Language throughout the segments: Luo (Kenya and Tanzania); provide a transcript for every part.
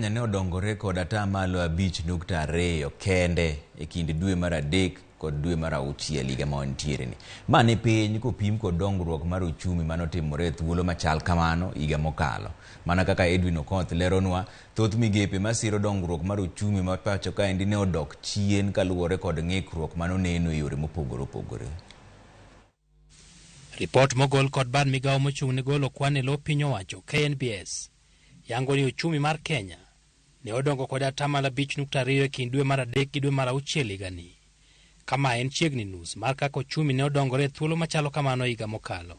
Kenya ne odongore kod 5.2% kende e kind dwe mar adek kod dwe mar auchiel higa ma wantiere ni. Ma ni piny kopim kod dongruok mar uchumi manotimore e thuolo machal kamano higa mokalo. Mana kaka Edwin Okoth leronwa, thoth migepe masiro dongruok mar uchumi ma pacho kaendi ne odok chien kaluwore kod ng'ikruok manoneno e yore mopogore opogore. Ripot mogol kod bad migawo mochung' ne golo kwan e lo piny owacho KNBS yango ni uchumi mar Kenya ne odongo kod 5.2% e kind dwe mar adek gi dwe mar auchiel higani. Kama en chiegni nus mar kaka ochumi ne odongore e thuolo machalo kamano higa mokalo.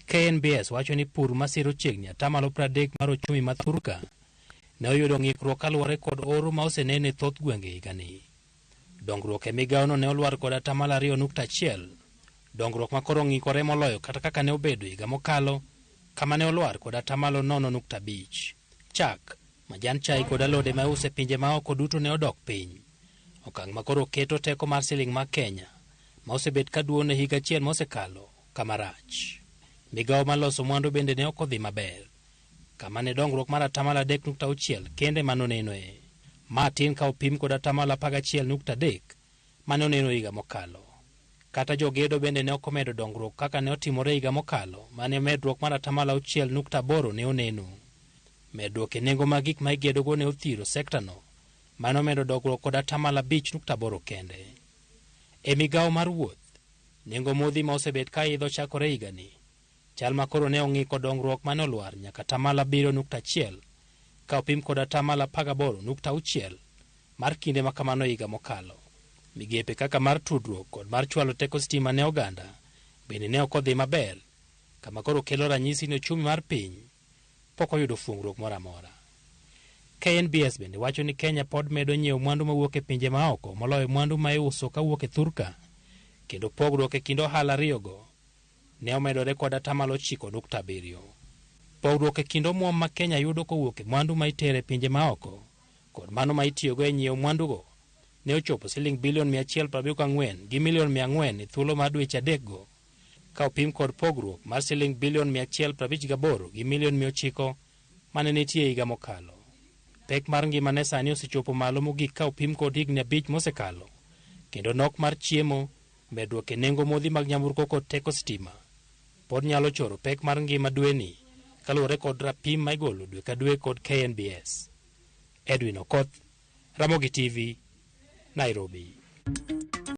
KNBS wacho ni pur masiro chiegni 30% mar ochumi ma thurka ne oyudo ng'ikruok kaluwore kod oro ma oseneno e thoth gwenge higani. Dongruok e migawono ne olwar kod 2.1%, dongruok ma koro ng'ikore moloyo kata kaka ne obedo higa mokalo kama ne olwar kod 0.5%. Chak, majan chai kod alode ma iuso e pinje maoko duto ne odok piny. Okang' ma koro keto teko mar siling ma Kenya ma osebet ka duono e higa achiel mosekalo kama rach. Migawo mar loso mwandu bende ne ok odhi maber, kama ne dongruok mar 3.6% kende manonenoe. Ma tin ka opim kod 11.3% mane oneno higa mokalo. Kata jogedo bende ne ok omedo dongruok kaka ne otimore higa mokalo mane medruok mar 6.8% ne oneno. Medruok e nengo mag gik ma igedogo ne othiro sektano mane omedo dongruok kod 5.8% kende. E migawo mar wuoth, nengo modhi ma osebet ka idho chakore higani, chal ma koro ne ong'iko dongruok mane olwar nyaka 7.1% ka opim kod 18.6% mar kinde ma kamano higa mokalo. Migepe kaka mar tudruok kod mar chwalo teko stima ne oganda bende ne ok odhi maber, kama koro kelo ranyisi ni ochumi mar piny pok oyudo fuongruok moro amora. KNBS bende wacho ni Kenya pod medo nyiewo mwandu mawuok e pinje maoko moloyo mwandu ma iuso kawuok e thurka, kendo pogruok e kind ohala ariyogo ne omedore kod 9.7%. Pogruok e kind omuom ma Kenya yudo kowuok e mwandu ma itero e pinje maoko kod mano ma itiyogo e nyiewo mwandugo ne ochopo siling bilion 174 gi milion 400 e thuolo mar dweche adekgo, ka opim kod pogruok mar siling bilion 158 gi milion 900 mane nitie higa mokalo. Pek mar ngima ne sani osechopo malo mogik ka opim kod higni 5 mosekalo, kendo nok mar chiemo, medruok e nengo modhi mag nyamburko kod teko stima pod nyalo choro pek mar ngima dweni kaluwore kod rapim ma igolo dwe ka dwe kod KNBS. Edwin Okoth, Ramogi TV, Nairobi.